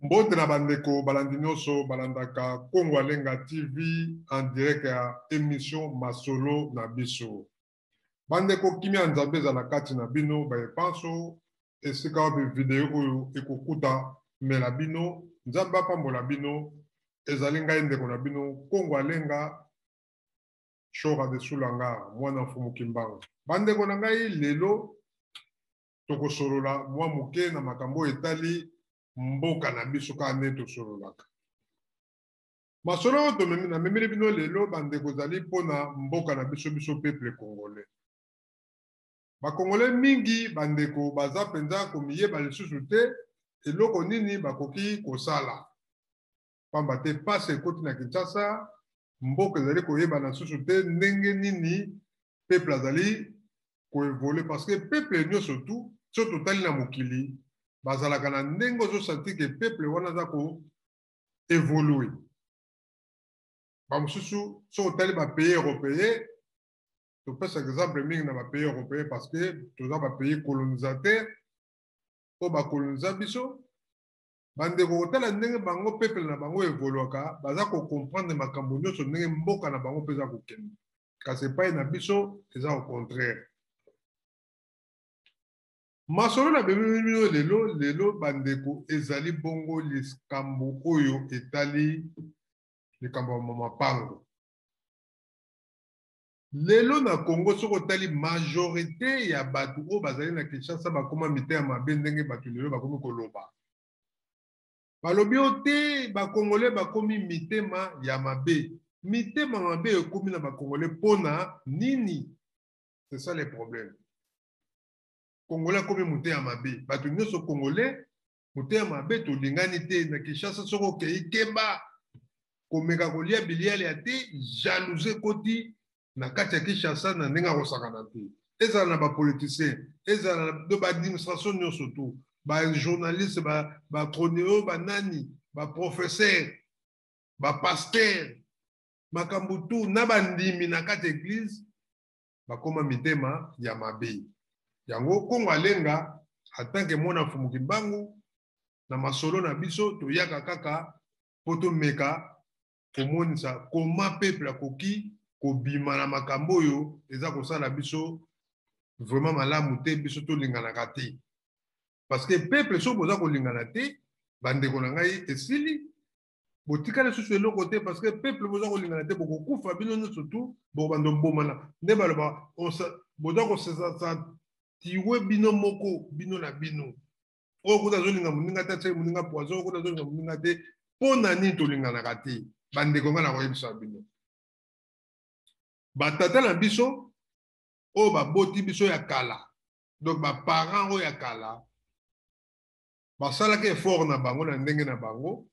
Mbote na bandeko balandi nyonso balandaka Kongo Alenga TV en direct ya emission Masolo na biso. Bandeko, kimia ya Nzambe ezala kati na bino baye panso esika wapi video oyo ekokuta mela bino. Nzambe apambola bino. Ezali ngai ndeko na bino Kongo Alenga Shora de Sulanga, mwana Mfumu Kimbangu. Bandeko na ngai, lelo tokosolola mwa moke na makambo oyo etali mboka na biso kaka nde tosololaka. Masolo oyo namemeli bino lelo bandeko ezali mpo na mboka na biso, biso peuple congolais. Bakongolais mingi bandeko baza mpenza komiyeba lisusu te eloko nini bakoki kosala, pamba te pasi ekoti na Kinshasa, mboka ezali koyebana lisusu te ndenge nini peuple azali koevolue, parce que peuple nyonso tu so totali na mokili bazalaka na ndenge ozosanti ke peuple wana aza ko evolue. Bamosusu so otali ba pays européen, topesa exemple mingi na ba pays européen parce que toza ba pays colonisateur oyo bakoloniza biso. Bandeko, kotala ndenge bango peuple na bango evoluaka, baza kocomprendre makambo nyonso ndenge mboka na bango mpe eza kokende, kasi epai na biso eza au contraire. Masolo na bino lelo lelo bandeko ezali bongo likambo oyo etali likambo ya mapango. Lelo na Congo soki otali majorité ya bato oyo bazali na Kinshasa bakoma mitema mabe, ndenge bato lelo bakomi koloba. Balobi o te bakongole bakomi mitema ya mabe. Mitema mabe ekomi na bakongole pona nini? C'est ça le problème. Congolais akomi motema mabe. Bato nyonso congolais motema mabe, tolingani te na Kinshasa. Soki okei keba komeka kolia bilialia te, jalousie ekoti na kati ya Kinshasa na ndenge akosakana te. Ezala na bapoliticien, ezala na baadministration nyonso tu, bajournaliste, bacronio, banani, baprofesseur, bapasteur, makambo tu na bandimi na kati ya eglise bakoma mitema ya mabe. Yango Kongo Alenga en tant que mwana Mfumu Kimbangu na masolo na biso toyaka kaka po tomeka komonisa koma peuple akoki kobima na makambo oyo eza kosala biso vraiment malamu te. Biso tolinganaka te parce que peuple soki boza kolingana te, bandeko na ngai, esili botikali lisusu eloko te, parce que peuple boza kolingana te, bokokufa bino nyonso tu, bokobanda obomana. Nde baloba boza kosesasa tiwe bino moko, bino na bino. Oyo kuta azolinga moninga te, atiaki moninga poison. Oyo kuta azolinga moninga te. Mpo na nini tolinganaka te? Bandeko, ngai nakoyebisa bino, batata na biso oyo baboti biso ya kala, donc baparent oyo ya kala, basalaki effort na bango na ndenge na bango.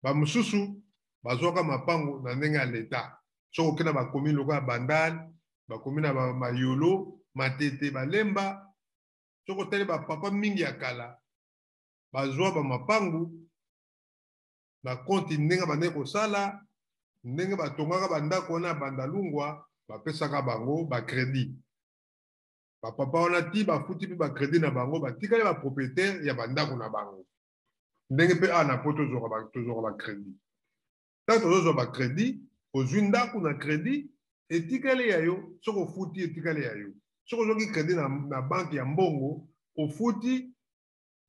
Bamosusu bazwaka mapango na ndenge ya leta. Soki okenda bakomi lokola Bandal, bakomi na Mayolo, Matete, Balemba, soki otali bapapa mingi ya kala bazwa bamapangu na konti ndenge bandeki kosala, ndenge batongaka bandako wana ya Bandalungwa, bapesaka bango bacredit. Bapapa wana ti bafuti mpe bacredit na bango, batikali bapropriétaire ya bandako na bango. Ndenge mpe awa na po tozwaka bacredit, ntango tozozwa bacredit, ozwi ndako na credit, etikali ya yo. Soki ofuti, etikali ya yo. Soki ozwaki credit na banke ya mbongo, ofuti.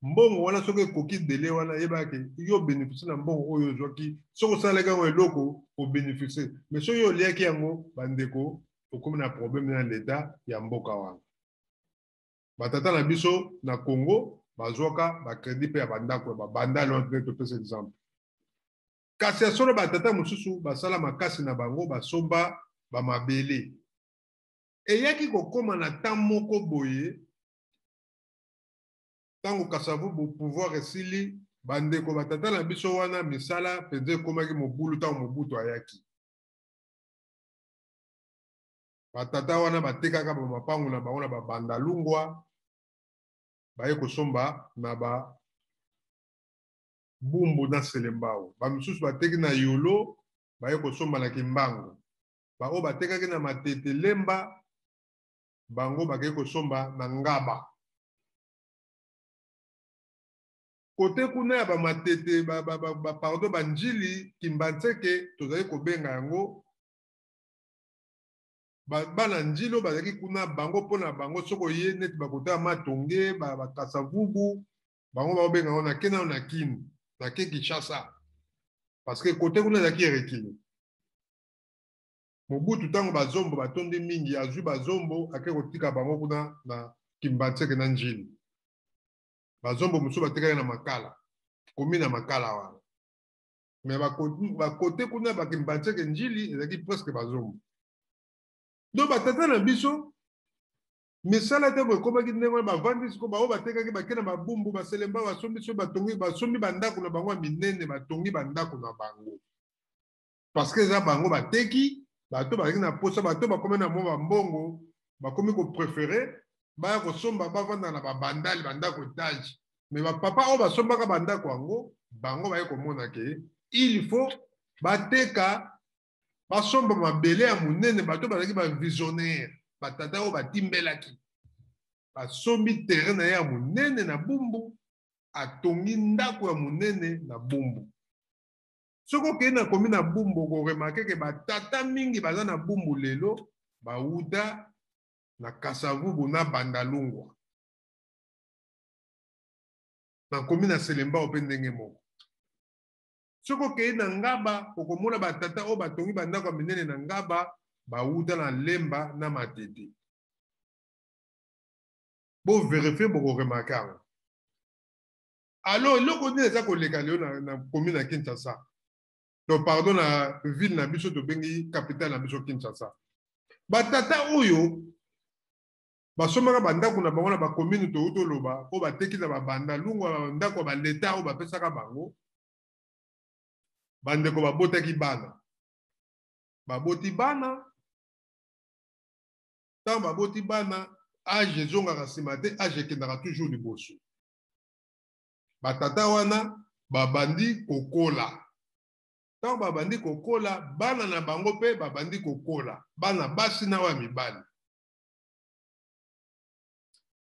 Mbongo wana soki ekoki délai wana, yebaka ke yo bénéficie na mbongo oyo ozwaki. Soki osalaki yango eloko, obénéficie, mais soki oliaki yango, bandeko, okomi na problème na leta ya mboka wana. Batata na biso na Congo bazwaka bacrédit mpe ya bandako ya babandali wana. Tene topesa exemple. Kasi ya solo, batata mosusu basala makasi na bango, basomba bamabele. Eyaki kokóma na temps moko boye, ntango Kasavubu pouvoir esili, bandeko, batata na biso wana, misala mpenza ekomaki mobulu. Ntango Mobutu ayaki, batata wana batekaka bamapangu na bango na babandalungwa, baye kosomba na ba Bumbu na Selembao. Bamisusu bateki na Yolo, baye kosomba na Kimbangu. Baoyo batekaki na Matete, Lemba, bango bakei kosomba na Ngaba. Kote kuna ya bamatete, pardon, banjili, Kimbantseke tozali kobenga yango, bana Njili oyo bazalaki kuna, bango mpo na bango, soki oye neti bakota ya Matonge, Bakasavubu, bango baobenga yango nake nano na Kini, nake Kinshasa, parce que kote kuna ezalaki erekili. Mobutu, ntango bazombo batondi mingi, azwi bazombo, ake kotika bango kuna na Kimbantseke na Njili. Bazombo mosusu batekaki na Makala, komi na Makala wana, mais bakote kuna Bakimbantseke, Njili, ezalaki presque bazombo. Donc batata na biso, misala ntango ekomaki ndenge wana, bavandi siko. Bango batekaki, bake na Babumbu, Baselemba, basombi so batongi, basombi bandako na bango ya minene, batongi bandako na bango, parce que eza bango bateki. Bato bazalaki na posa, bato bakomi na mwa bambongo, bakomi kopréférer baya kosomba, bavanda na babandali, bandako étage. Mais bapapa oyo basombaka bandako yango, bango baye komona ke il faut bateka, basomba mabele ya monene. Bato bazalaki bavisionnaire, batata oyo batimbelaki, basombi terrain na ye ya monene na Bumbu, atongi ndako ya monene na Bumbu. Soki okei na komi na Bumbu, okoremarquer ke batata mingi baza na Bumbu lelo bawuta na Kasavubu na Bandalungwa. Nakomi na Selembao mpe ndenge moko. Soki okei na Ngaba, okomona batata oyo batongi bandako ya minene na Ngaba bawuta na Lemba na Matete. Bovérifier, bokoremarquer yango. Alors eloko nini eza koleka lelo na commune ya Kinshasa, donc pardon, na ville na biso tobengi capitale na biso Kinshasa? Batata oyo basombaka bandako na bango na bacommune touti toloba, oyo bateki na babanda lungwa, bandako ya baleta oyo bapesaka bango, bandeko, babotaki bana, baboti bana. Ntango baboti bana, âge ezongaka nsima te, âge ekendaka toujours liboso. Batata wana babandi kokola. Ntango babandi kokola, bana na bango mpe babandi kokola, bana basi na oyo ya mibali.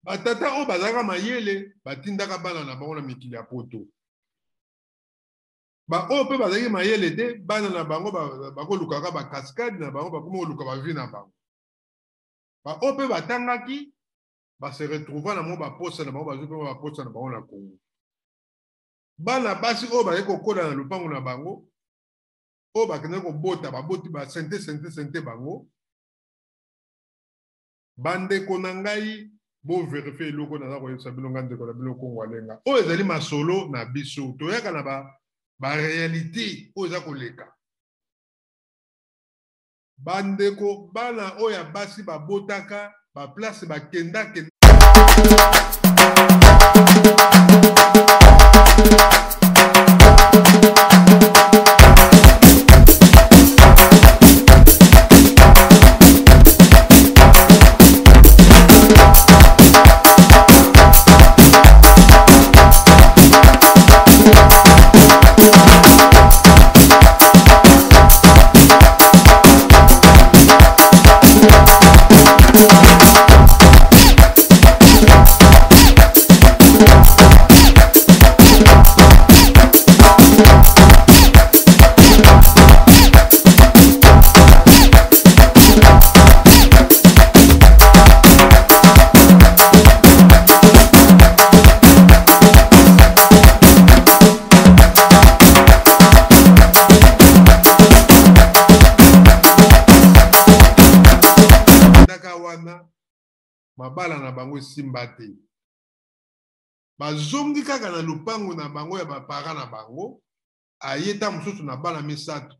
Batata oyo bazalaka mayele batindaka bana na bango na mikili ya Poto. Baoyo mpe bazalaki mayele te, bana na bango bakolukaka bacascade na bango, bakoma koluka bavie na bango. Baoyo mpe batangaki base retrouva na mwa baposa na bango, bazwi mpe mwa baposa na bango na Kongo. Bana basi oyo bazali kokola na lopango na bango, oyo bakendaki kobota, baboti basente sente sente bango. Bandeko na ngai, bovérifier eloko naza koyebisa bino. Ngai ndeko na bino Kongo Alenga, oyo ezali masolo na biso, toyaka na baréalité oyo eza koleka. Bandeko, bana oyo ya basi babotaka, baplace bakendakenda. na bango esimba te, bazongi kaka na lopango na bango ya baparent na bango. Aye ta mosusu na bana misato,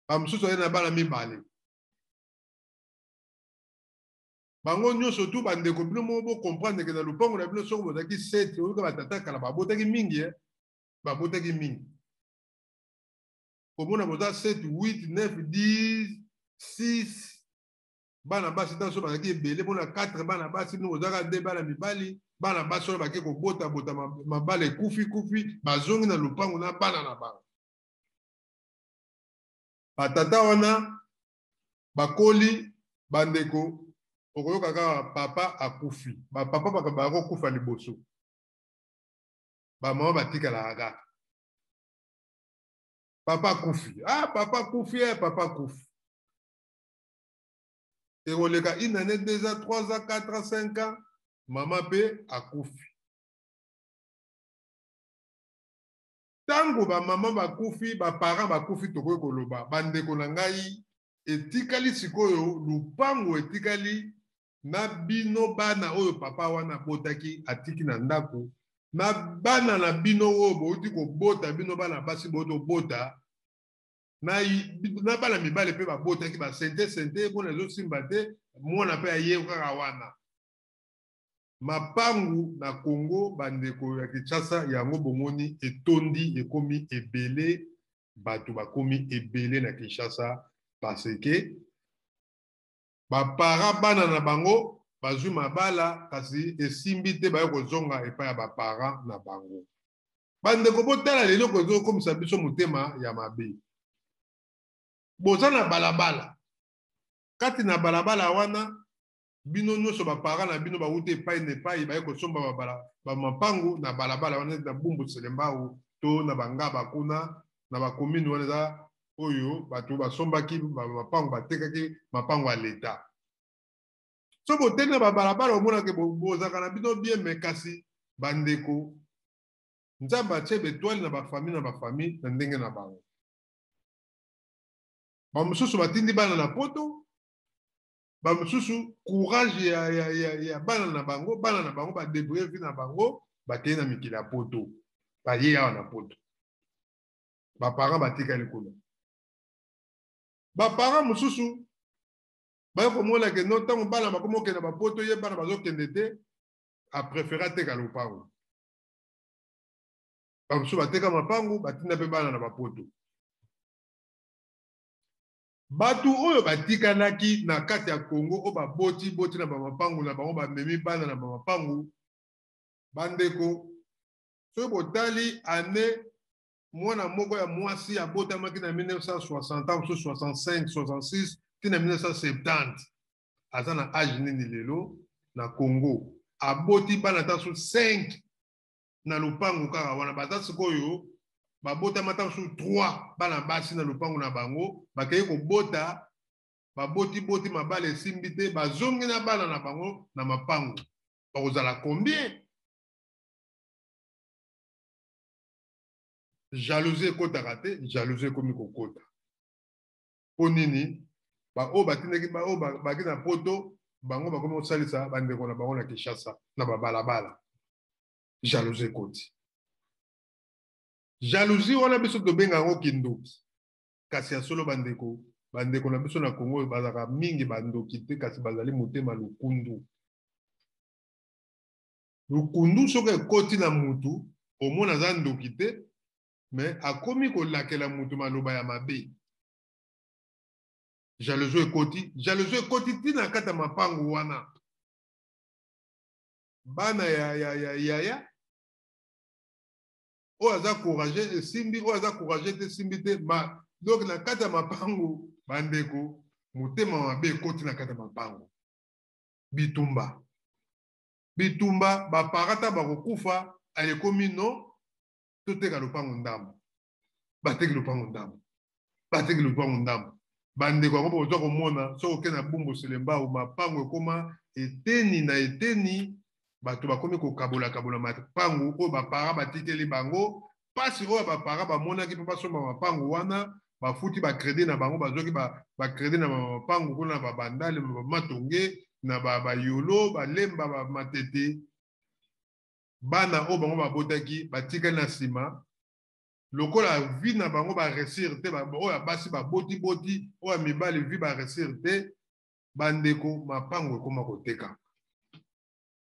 bamosusu aye na bana mibale, bango nyonso tu. Bandeko, bino moko bocomprendre ke na lopango na bino, soki bozalaki 7, oyoka batata kala babotaki mingi, babotaki mingi, komona boza 7, 8, 9, 10, 6 bana basi. Ntango so bazalaki ebele, mpona 4 bana basi, bino bozalaka 2 bana mibali. Bana basi wana bake kobotabota, mabala ekufi kufi, bazongi na lopango na bana na bango. Batata wana bakoli. Bandeko, okoyoka kaka papa akufi. Bapapa bakokufa liboso, bamama batikalaka kaka. Papa akufi, ah, papa akufi, eh, papa akufi. Ekoleka une année, 2 ans, 3 ans, 4 ans, 5 ans, mama mpe akufi. Ntango bamama bakufi, baparent bakufi, tokoki koloba, bandeko na ngai, etikali sikoyo lupango, etikali na bino bana oyo papa wana abotaki, atiki na ndako na bana na bino oyo bouti kobota. Bino bana basi bouti kobota na bana mibale mpe babotaki basente sente mpona ezosimba te, mwana mpe aye kaka wana. Mapangu na Congo, bandeko ya Kinshasa, yango bomoni etondi, ekomi ebele, bato bakomi ebele na Kinshasa parce que baparent, bana na bango bazwi mabala kasi esimbi te, baye kozonga epai ya baparent na bango. Bandeko, botala lelo ezokomisa biso motema ya mabe. Boza na balabala, kati na balabala wana, bino nyonso baparent na bino bauti epai na epai, baye kosomba bamapangu na balabala wana, na Bumbu, Selembao to na Bangaba kuna na bakomine wana. Eza oyo bato basombaki mapangu, batekaki mapangu ya leta. So boteli na babalabala, omonake bozalaka na bino bien. Me kasi bandeko, Nzambe atie betwale na bafamille na bafamille na ndenge na bango. Bamosusu batindi bana na Poto, bamosusu courage ya bana na bango, bana na bango badébrouiller vie na bango, bakei na mikili ya Poto, baye awa na Poto, baparent batikali kuna. Baparent mosusu baye komona ke no, ntango bana bakomi okende bapoto, ye bana bazokende te, apréféré ateka lopango. Bamosusu bateka mapangu, batinda mpe bana na bapoto. Bato oyo batikalaki na kati ya Kongo, oyo baboti boti na bamapangu na bango, bamemi bana na bamapangu, bandeko, soki botali ane mwana moko ya mwasi abotamaki na 1960, mosusu 65, 66, tina 1970, aza na age nini lelo na Congo? Aboti bana ta so 5 na lopango kaka wana. Baza sikoyo babotama ta mosusu 3 bana basi na lopango na bango. Bakei kobota, babotiboti, mabala esimbi te, bazongi na bana na bango na mapango. Bakozala combien? Jalousie ekotaka te, jalousie ekomi kokota. Mpo nini? Baoyo batindaki, baoyo baki na Poto, bango bakomi kosalisa bandeko na bango na Kinshasa na babalabala. Jalousie ekoti. Jalousie wana, biso tobenga yango kindoki. Kasi ya solo, bandeko, bandeko na biso na Kongo bazalaka mingi bandoki te, kasi bazali motema lokundu. Lokundu soki ekoti na mutu, omona aza ndoki te, me akomi kolakela mutu maloba ya mabe. Jalousie ekoti, jalousie ekoti ntina kati ya mapangu wana. Bana ya yaya oyo aza courage, esimbi, oyo aza courage te, esimbi te. Ma donc na kati ya mapangu, bandeko, motema mabe ekoti na kati ya mapangu, bitumba, bitumba. Baparata bakokufa, ekomi no, toteka lopango ndambo. Bateki lopango ndambo, bateki lopango ndambo. Bandeko, yango bozwa komona soki okende na Bumbu, Selembao, mapango ekoma eteni na eteni. Bato bakomi kokabolakabola mapangu oyo bapara batikeli bango. Mpasi oyo bapara bamonaki mpo basomba mapangu wana, bafuti bacrédit na bango, bazwaki bacrédit na mapangu kuna na babandale, bamatonge. na bayolo, balemba, bamatete, bana oyo bango babotaki batikali na nsima lokola vie na bango baresir te, oyo ya basi babotiboti, oyo ya mibali vie baresir te. Bandeko, mapango ekoma koteka.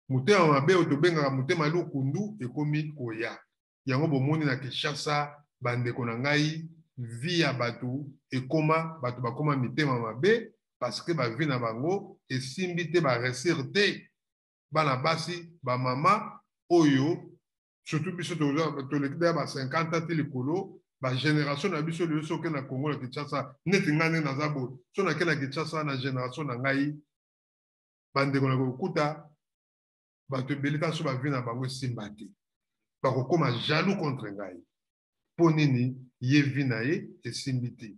Motema mabe oyo tobengaka motema lukundu ekomi koya. Yango bomoni na Kinshasa, bandeko na ngai, vie ya bato ekoma, bato bakoma mitema mabe parce que ba vie na bango esimbi te, ba réussir te. Bana basi, ba mama oyo surtout biso toleki deya ba 50 ans ti likolo, ba génération na biso lelo, soki na Congo na Kinshasa, neti ngai ndenge naza boye, so nake na Kinshasa na génération na ngai, bandeko na kokuta bato ebele ta so ba vie na bango esimba te, bakokoma jaloux contre ngai. Mpo nini ye vie na ye esimbi te?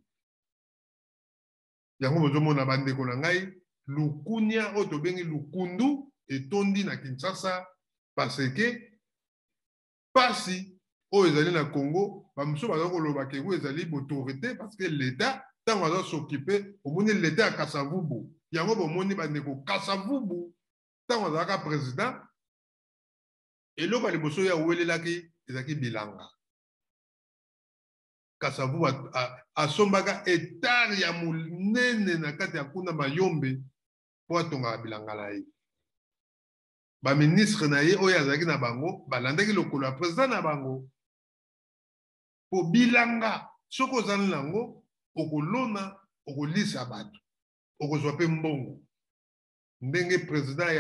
Yango bozomona, bandeko na ngai, lukunia oyo tobengi lukundu etondi na Kinshasa parce que pasi oyo ezali na Congo. Bamosusu baza koloba ke oyo ezali autorité, parce que l'État ntango aza s'occuper, omoni l'État ya Kasavubu, yango bomoni, bandeko, Kasavubu ntango azalaka président, eloko ya liboso oyo awelelaki ezalaki bilanga. Kasavubu asombaka hectare ya monene na kati ya kuna Mayombe mpo atongaka bilanga na ye. Baministre na ye oyo azalaki na bango balandaki lokolo ya président na bango, mpo bilanga soki ozali nango, okolona, okolisa bato, okozwa mpe mbongo. Ndenge président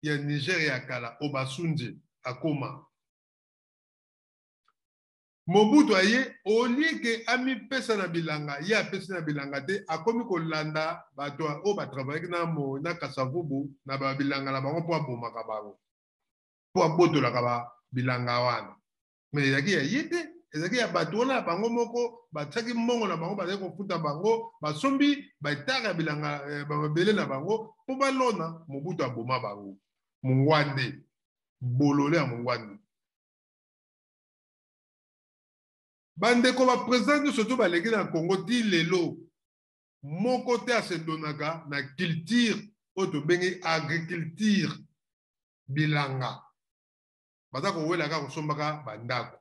ya Niger ya kala, Obasanjo, akoma. Mobutu aye, olie ke amipesa na bilanga, ye apesi na bilanga te, akomi kolanda bato oyo batravaillaki na Kasavubu na babilanga na bango mpo abomaka bango, mpo abotolaka bilanga wana. Mais ezalaki ya ye te, ezalaki ya bato wana ya bango moko batiaki mbongo na bango, bazali kofuta bango, basombi bahectare ya bilanga, bamabele na bango mpo balona. Mobutu aboma bango. Mongwande, bolole ya mongwande. Bandeko, baprésident nyonso to baleki na Congo ti lelo, moko te asedonaka na culture oyo tobengi agriculture, bilanga. Baza kowelaka kosombaka bandako.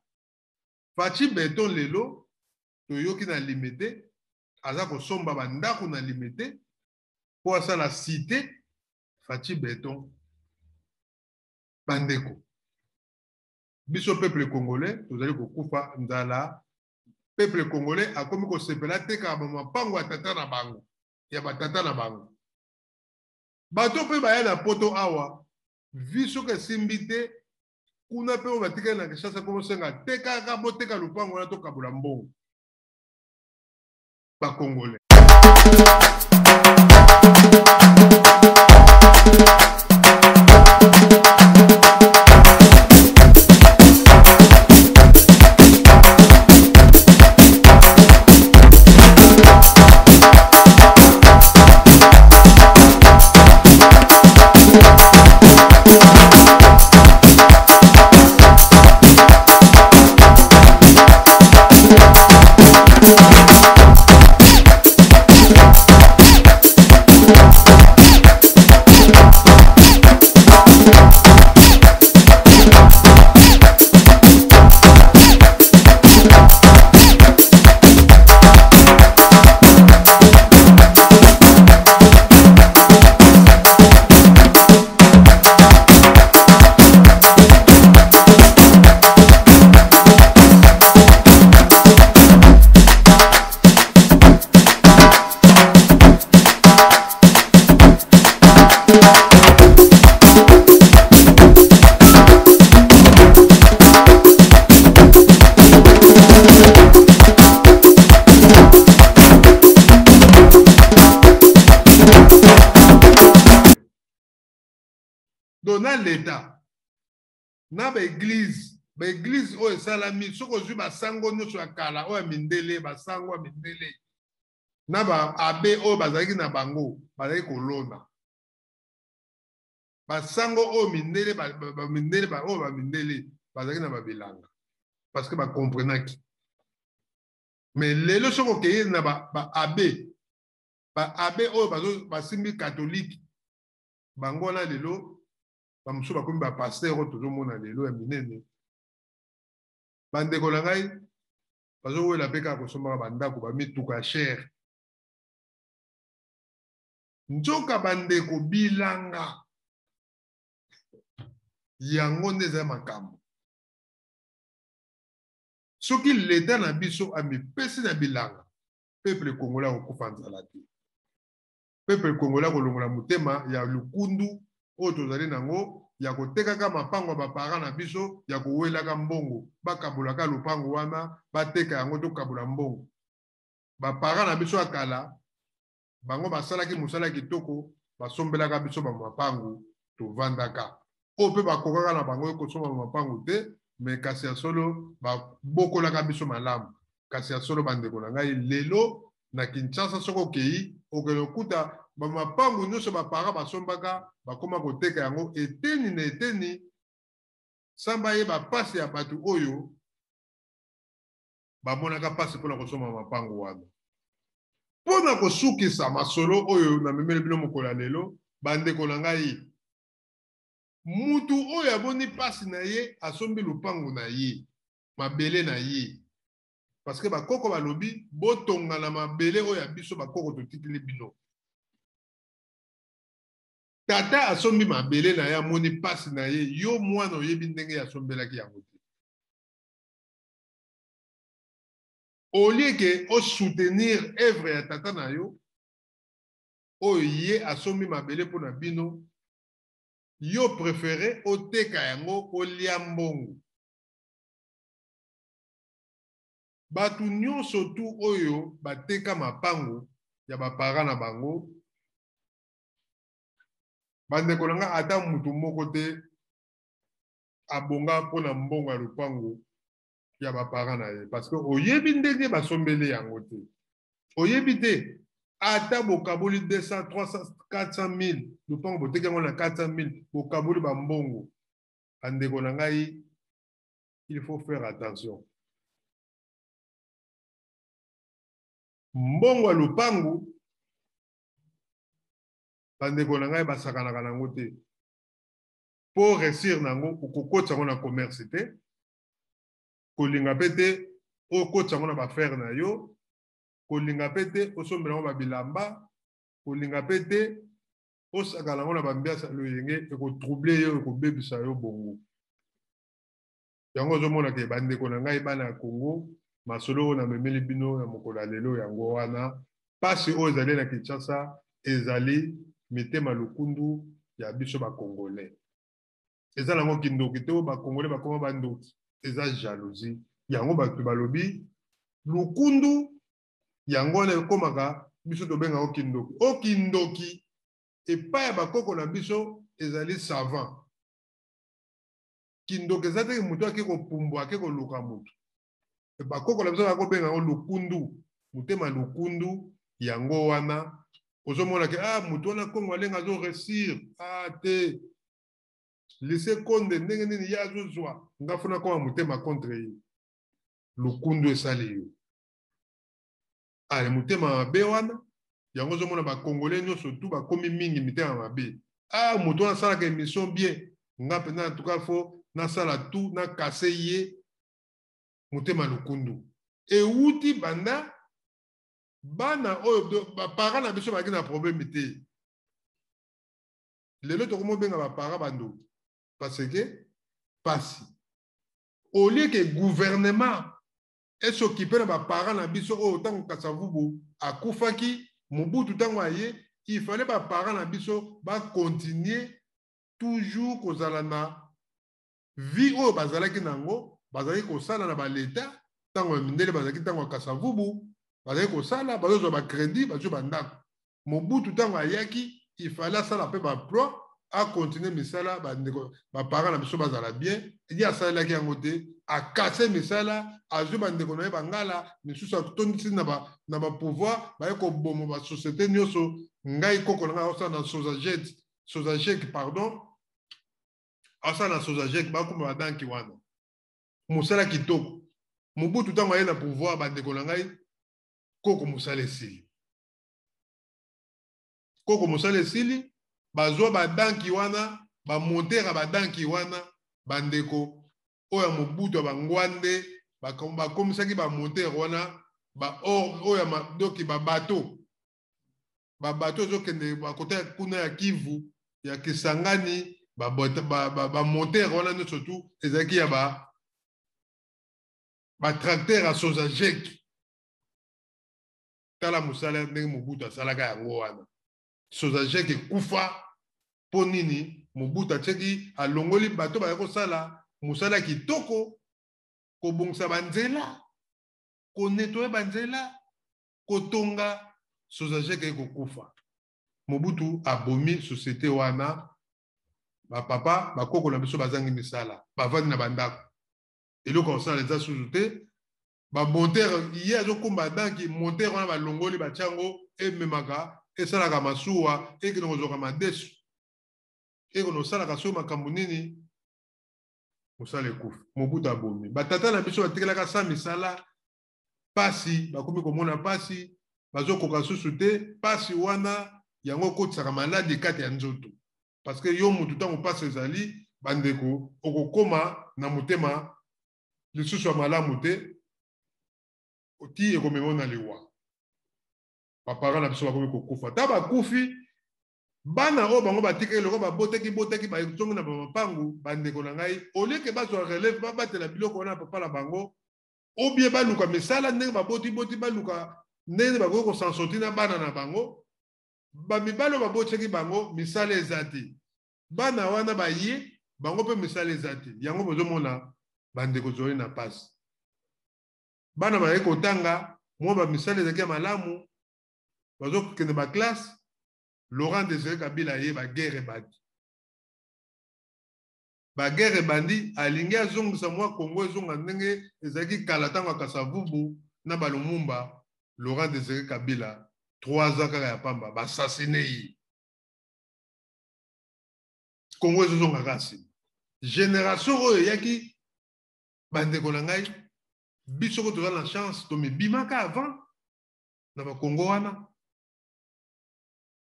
Fatshi Béton lelo toyoki na Limete, aza kosomba bandako na Limete mpo asala cité. Fatshi Béton, bandeko, biso peuple congolais tozali kokufa nzala. Peuple congolais akomi kosepela atekaka bamapango ya tata na bango, ya batata na bango. Bato mpe baya na Poto awa, vie soki esimbi te kuna mpe, oyo batikali na Kinshasa komosenga tekaka, boteka lupango wana, tokabola mbongo. Bacongolais. Donc na l'État, na baeglise, baeglise oyo esalami, soki ozwi basango nyonso ya kala oyo ya mindele, basango ya mindele na baabbé oyo bazalaki na bango, bazalaki kolona. Basango oyo mindele, bamindele oyo, bamindele bazalaki na babilanga parce que bacomprenaki. Mais lelo soki okeye na baabbé Ba abbé oyo bazo basimbi catholique bango wana lelo bamosusu bakomi ba pasteur oyo tozomona lelo ya minene. Bandeko na ngai bazowela mpe kaka kosombaka bandako bamituka ya cher. Nzoka bandeko bilanga yango nde eza makambo. Soki leta na biso amipesi na bilanga, peuple congolais akokufa nzala te. Peuple congolais akolongola motema ya lukundu oyo tozali nango ya kotekaka mapango ya baparent na biso, ya kowelaka mbongo, bakabolaka lopango wana, bateka yango tokabola mbongo. Baparent na biso ya kala bango basalaki mosala kitoko, basombelaka biso ba mapangu tovandaka. Oyo mpe bakokaka na bango kosomba mapangu te, me kasi ya solo babokolaka biso malamu. Kasi ya solo bandeko na ngai, lelo na Kinshasa soki okei, okende kokuta ba mapangu nyonso ba parents basombaka, bakoma koteka yango eteni na eteni, sans bayeba pasi ya bato oyo bamonaka pasi mpona kosomba mapangu wana. Mpo na kosukisa masolo oyo namemeli bino mokolo ya lelo, bandeko na ngai, mutu oyo amoni pasi na ye asombi lupangu na ye, mabele na ye, parce que bakoko balobi botonga na mabele oyo ya biso bakoko totikili bino. Tata asombi mabele na ye, amoni pasi na ye, yo mwana oyebi ndenge asombelaki yango te. Au lieu que o soutenir œuvre ya tata na yo oyo ye asombi mabele mpo na bino, yo préféré oteka yango olia mbongo. Bato nyonso tu oyo bateka mapango ya baparent na bango, bandeko na nga, ata mutu moko te abonga mpo na mbongo ya lopango ya baparent na ye, parce que oyebi ndenge basombeli yango te, oyebi te ata bokaboli 200, 300, 400 000 lopango boteki yango na 400 000, bokaboli bambongo. Bandeko na ngai, il faut faire attention. Mbongo ya lopango, bandeko na ngai, basakanaka nango te. Po réussir nango, okokotisa yango na commerce te, kolinga mpe te okotisa yango na baaffaire na yo, kolinga mpe te osombela yango babilamba, kolinga mpe te osakana yango na bambiasa loyenge, ekotrouble yo, ekobebisa yo bongo. Yango ozomona ke bandeko na ngai bana ya Congo, masolo oyo namemeli bino ya mokolo ya lelo yango wana. Pasi oyo ezali na Kinshasa ezali mitema lukundu ya biso ba Congolais. Eza nango kindoki te oyo ba Congolais bakoma bandoki, eza jalousie. Yango bato balobi lukundu, yango wana ekomaka biso tobengaka kindoki. O kindoki epai ya bakoko na biso ezali savant. Kindoki eza te moto ake kopumbwa, ake koluka moto. Bakoko na biso bakobenga yango lukundu, motema lukundu. Yango wana ozomona ke moto wana Kongo alenga azo réussir, te lycée Konde ndenge nini ye azozwa, nga funa koma motema contre ye. Lukundu esali yo. Ale motema mabe wana, yango ozomona ba Congolais nyonso tu bakomi mingi mitema mabe. Moto wana asalaka émission bien, nga mpenza en tout cas faut nasala tout nakase ye. Motema lukundu ewuti banda bana oyo ba parents na biso bazalaki na problème te. Lelo tokomobenga ba parents bandoki parce que pasi. Au lieu que gouvernement es'occupe na ba parents na biso oyo ntango Kasavubu akufaki, Mobutu ntango aye, il fallait ba parents na biso ba continuer toujours kozala na vie oyo bazalaki nango, bazalaki kosala na ba leta ntango ya mindele bazalaki, ntango ya Kasavubu bazalaki kosala, bazozwa ba crédit, bazwi ba ndako. Mobutu ntango ayaki, il fallait asala mpe ba emploi, akontinue misala, bandeko ba parents na biso bazala bien. Ye asalelaki yango te, akase misala, azwi bandeko na ye bangala misusu, atondisi na ba pouvoir, baye koboma ba société nyonso. Ngai koko na ngai aosala na Sozajet, Sozajek pardon, aosala na Sozajek, bakoma badanki wana mosala kitoko. Mobutu ntango aye na pouvoir, bandeko na ngai, koko mosala esili. Koko mosala esili, bazwa badanki wana, bamontere badanki wana, bandeko oyo ya Mobutu ya bangwande bakomisaki bamontere wana ba or oyo ya doki babato babato ezokende bakota kuna ya Kivu ya Kisangani, bamontere wana nyonso tu ezalaki ya ba batracteur ya Sozajek. Tala mosala ndenge Mobutu asalaka yango wana. Sozajek ekufa mpo nini? Mobutu atiaki, alongoli bato baya kosala mosala kitoko, kobongisa banzela, konetoye banzela, kotonga. Sozajek ekokufa. Mobutu abomi société wana. Bapapa bakoko na biso bazangi misala, bavandi na bandako, eloko ya kosala eza susu te. Bamontere ye azokumba danki montere wana balongoli batia yango, ememaka esalaka masuwa, ekende kozwaka madesu, ekende kosalaka soki makambo nini, mosala ekufi. Mobutu abomi batata na biso, batikelaka sa misala pasi, bakomi komona pasi, bazokoka susu te. Pasi wana yango ekotisaka maladi kati ya nzoto, parce que yo mutu ntango pasi ezali, bandeko, okokoma na motema lisusu ya malamu te, ti ekomema na liwa. Baparent na biso bakomi kokufa. Ta bakufi, bana oyo bango batikaki loko babotaki botaki, bazongi na bamapangu. Bandeko na ngai, olieke bazwa relève, babatela biloko wana ya papa na bango, obie baluka misala ndenge baboti-boti, baluka ndenge bakoki kosan sortir na bana na bango. Bamibali oyo babotiaki bango, misala eza te. Bana wana baye bango mpe misala eza te. Yango bozomona, bandeko, zoli na pasi. Bana bazali kotanga, mwa bamisala ezalaki ya malamu, bazokende baklasse. Laurent Désiré Kabila ye, baguerre ebandi, baguerre ebandi. Alingi azongisa mwa Kongo ezonga ndenge ezalaki kala, ntango ya Kasavubu na balumumba. Laurent Désiré Kabila, 3 ans kaka ya pamba, baassassine ye. Kongo ezozonga kaka nsima. Génération oyo eyaki, bandeko na ngai, biso ko toza na chance, tomibimaka avant na bakongo wana.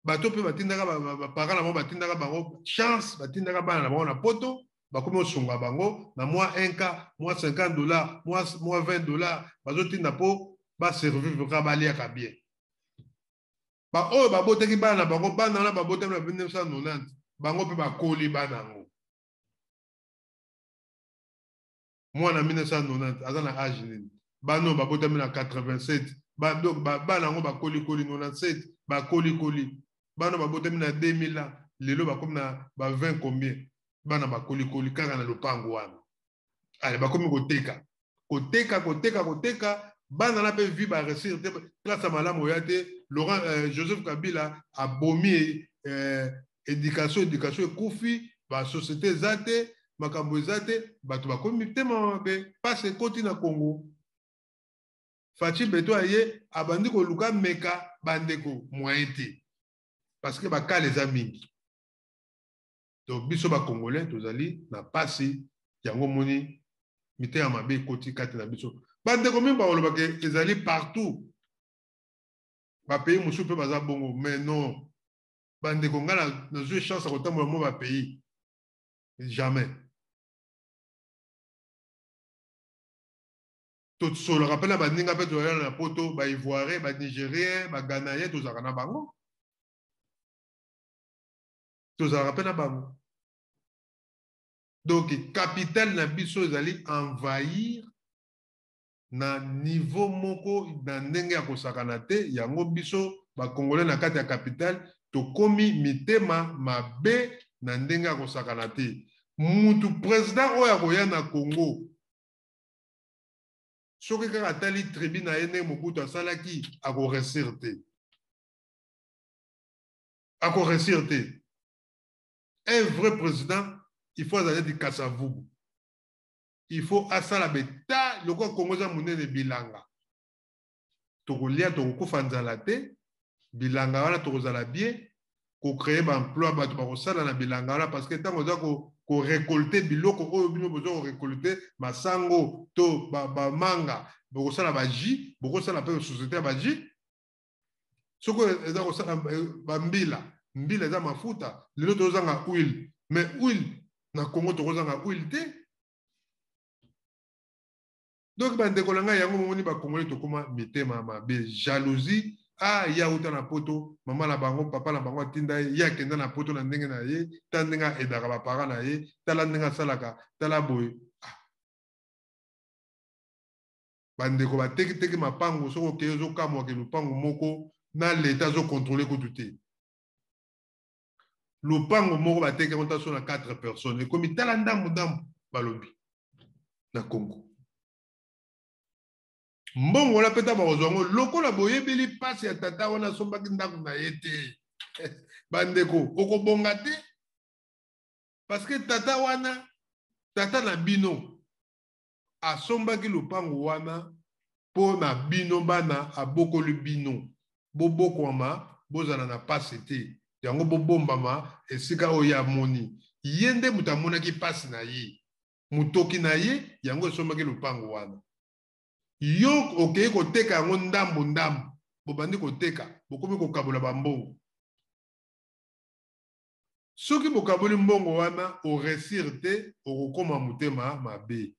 Bato mpe batindaka baparent na bango, batindaka bango chance, batindaka bana na bango na Poto, bakomi kosunga bango na mwa 1 k, mwa 50 $, mwa 20 $, bazotinda mpo basurvivre kaka, baliaka bien. Baoyo babotaki bana na bango, bana wana babotami na 1990, bango mpe bakoli. Bana yango, mwana 1990 aza na age nini? Bana oyo babotami na 87, bana yango bakolikoli, 97 bakolikoli. Bana oyo babotami na 2000 ans, lelo bakomi na ba 20 combien. Bana bakolikoli kaka na lopango wana. Ale, bakomi koteka, koteka, koteka, koteka. Bana na mpe vie baréussir te, classe ya malamu oya te. Laurent Joseph Kabila abomi éducation, éducation ekufi, basociété eza te, makambo eza te, bato bakomi mitema mabe, mpasi ekoti na Congo. Fatshi Béton aye, abandi koluka meka, bandeko, moyen te, parce que bakala eza mingi. Donc biso bacongolais tozali na pasi. Yango moni mitema mabe ekoti kati na biso. Bandeko mingi bakolobaka ezali partout, bapays mosusu mpe baza bongo, mais non, bandeko, ngai nazwi chance ya kotambola mo bapays, jamais tosolaka mpe na baninga mpe tozala na Poto, baivoirien, banigérien, baghanien, tozalaka na bango, tozalaka mpe na bango. Donc capitale na biso ezali envahir na niveau moko na ndenge ya kosakana te. Yango biso bacongolais na kati ya capitale tokomi mitema mabe na ndenge ya kosakana te. Mutu président oyo akoya na Congo, soki kaka atali tribu na ye ndenge Mobutu asalaki, akoréussir te, akoréussir te. Un vrai président, il faut azala neti Kasavubu, il faut asala beta lokola Kongo eza monene, bilanga tokolia, tokokufa nzala te. Bilanga wana tokozala bien, kocréer baemploi, bato bakosala na bilanga wana, parce que ntango oza korécolter biloko oyo bino boza korécolter, masango to bamanga, bokosala bajus, bokosala mpe société ya bajus. Soki eza kosala bambila, Mbila eza mafuta. Lelo tozanga huile, mais huile na Congo tokozanga huile te. Donc bandeko na ngai, yango momoni bakongole tokóma mitema mabe, jalousie. Ah, ye auta na poto, mama na bango, papa na bango atinda ye, ye akenda na poto na ndenge na ye. Tala ndenge aaidaka baparent na ye, tala ndenge asalaka, tala boye. Ah. Bandeko batekiteki mapango. Soki okei, ozokamwake lupango moko na leta azocontrôler kutu te. Lupango moko bateki yango taso na 4 personnes, ekomi tala ndambu ndambu. Balobi na Congo mbongo wana mpe ta bakozwa yango lokola boyebeli mpasi ya tata wana asombaki ndako na ye te. Bandeko, okobonga te, parce que tata wana, tata na bino asombaki lopango wana mpo na bino bana. Abokoli bino, bobokwama, bozala na pasi te. Yango bobombama esika oyo amoni. Ye nde moto amonaki mpasi na ye, motoki na ye yango esombaki lopango wana. Yo okei koteka yango ndambu ndambu, bobandi koteka, bokomi kokabola bambongo. Soki bokaboli mbongo wana, oréussir te, okokóma motema mabe.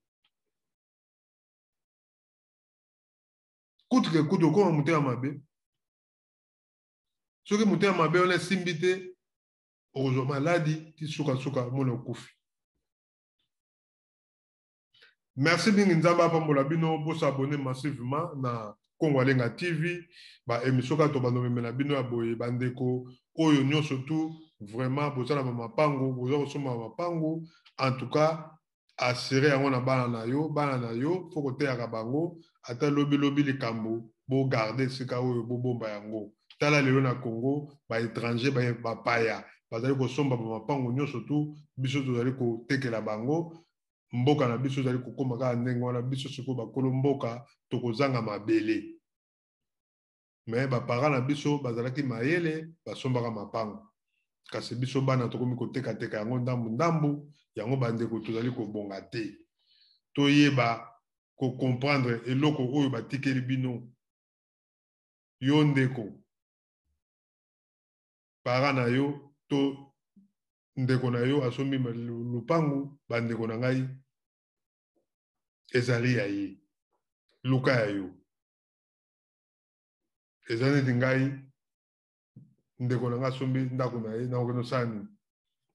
Kutu ke kutu okóma motema mabe. Soki motema mabe wana esimbi te, okozwa maladi ti sukasuka mona okufi. Merci mingi, Nzambe apambola bino. Bos'abonner massivement na Kongo Alenga TV. Baémission kaka tobanda omemela bino ya boye. Bandeko oyo nyonso tu vraiment bozala bamapango, boza kosomba mapango, en tout cas assurer yango na bana na yo. Bana na yo, faut koteyaka bango, ata lobilobi likambo, bogarder esika oyo bobomba yango. Tala lelo na Congo, baétranger, bapaya bazali kosomba bamapango nyonso tu. Biso tozali kotekela bango mboka na biso. Ezali kokóma kaka ndenge wana. Biso sikoyo bakolo mboka tokozanga mabele. Mais baparent na biso bazalaki mayele, basombaka mapango, kasi biso bana tokomi kotekateka yango ndambu ndambu. Yango bandeko tozali kobonga te. Toyeba kocomprendre eloko oyo batikeli bino. Yo ndeko, parent na yo to ndeko na yo asombi lupangu, bandeko na ngai, ezali ya ye, luka ya yo. Eza neti ngai, ndeko na ngai asombi ndako na ye, nakokende osala nini?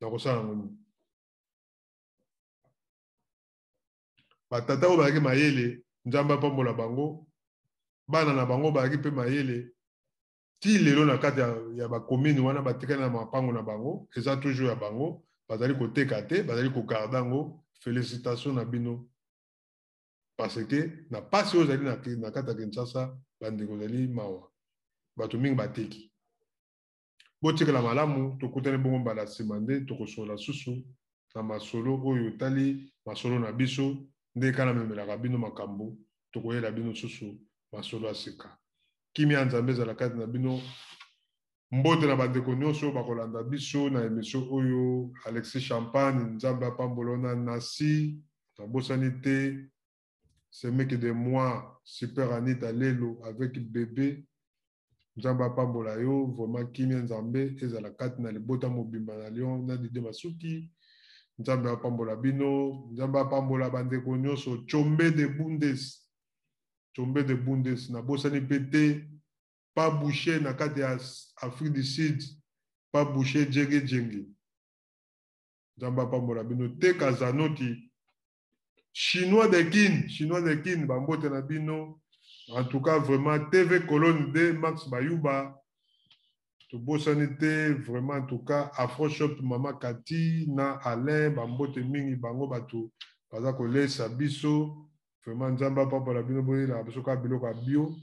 Nakosala yango nini? Batata oyo bazalaki mayele, Nzambe apambola bango. Bana na bango bazalaki mpe mayele. Ti lelo na kati ya bacommune wana, batikali na mapango na bango, eza toujours ya bango, bazali koteka te, bazali kogarder yango. Félicitation na bino, parce que na pasi oyo ezali na kati ya Kinshasa, bandeko, ezali mawa, bato mingi bateki. Botikala malamu, tokutani bongo mbala nsima nde tokosolola susu na masolo oyo etali masolo na biso. Nde kaka namemelaka bino makambo, tokoyela bino susu masolo ya sika. Kimia ya Nzambe ezala kati na bino. Mbote na bandeko nyonso bakolanda biso na émission oyo. Alexis Champagne, Nzambe apambola na nasi. Nabosani te semeki de moi, Super Anita Lelo avec bébé, Nzambe apambola yo vraiment. Kimia Nzambe ezala kati na libota mobimba na Lyon na Dide Masuki. Nzambe apambola bino, Nzambe apambola bandeko nyonso. Chombe de Bundes, Chombe de Bundes. Nabosani mpe te Pa Boucher na kati ya Afrique du Sud, Pa Boucher Jenge Jenge, Nzambe apambola bino. Te Kazanoti, Chinois de Kin, Chinois de Kin, bambote na bino. En tout cas vraiment TV Colonne de Max Bayuba, tobosani te vraiment. En tout cas Afroshop, Mama Kati na Alain, bambote mingi. Bango bato baza kolesa biso vraiment. Nzambe apambola bino. Boyelaka biso kaka biloko ya bio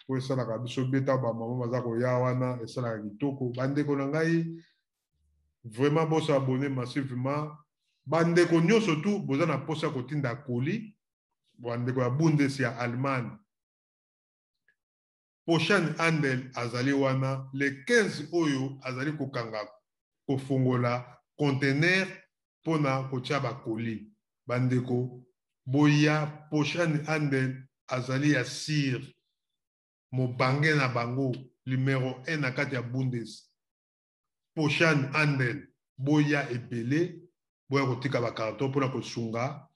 po esalaka biso beta. Bamama baza koya wana, esalaka kitoko. Bandeko na ngai, vraiment bos'abonner massivement. Bandeko nyonso tu boza na mposa ya kotinda colis, bandeko ya Bundes ya Allemagne, Poshan Andel azali wana le 15 oyo, azali kokanga, kofongola conteneur mpona kotia bacolis. Bandeko, boya. Poshan Andel azali ya sire mobange na bango numero 1 na kati ya Bundes. Poshan Handel, boya ebele, boya kotika ba carton mpona kosunga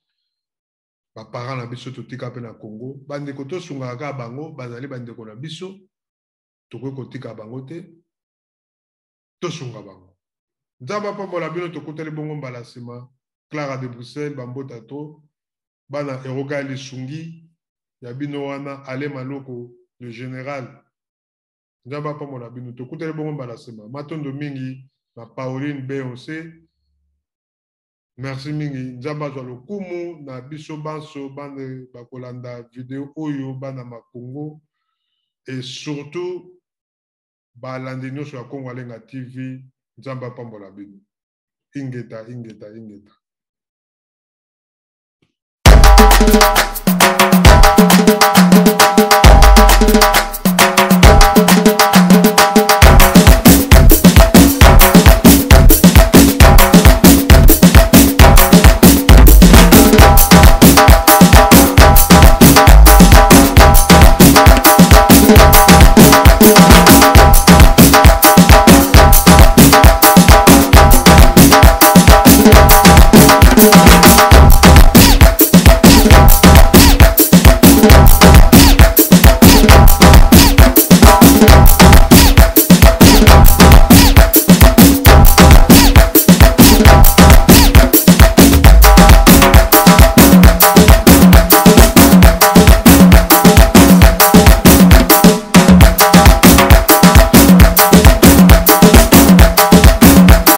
ba parents na biso totika mpe na Congo. Bandeko tosungaka kaka bango, bazali bandeko na biso, tokoki kotika bango te, tosunga bango. Nzambe apambola bino, tokutani bongo mbala nsima. Clara de Bruxelles, bambota to bana Eroga lisungi ya bino wana, Ale Maloko le général. Nzambe apambola bino, tokutani bongo mbala nsima. Matondo mingi na Pauline Beyoncé. Merci mingi. Nzambe azwa lokumu na biso banso bana bakolanda video oyo, bana Makongo et surtout balandi nyonso ya Kongo Alenga TV. Nzambe apambola bino. Ingeta, ingeta, ingeta.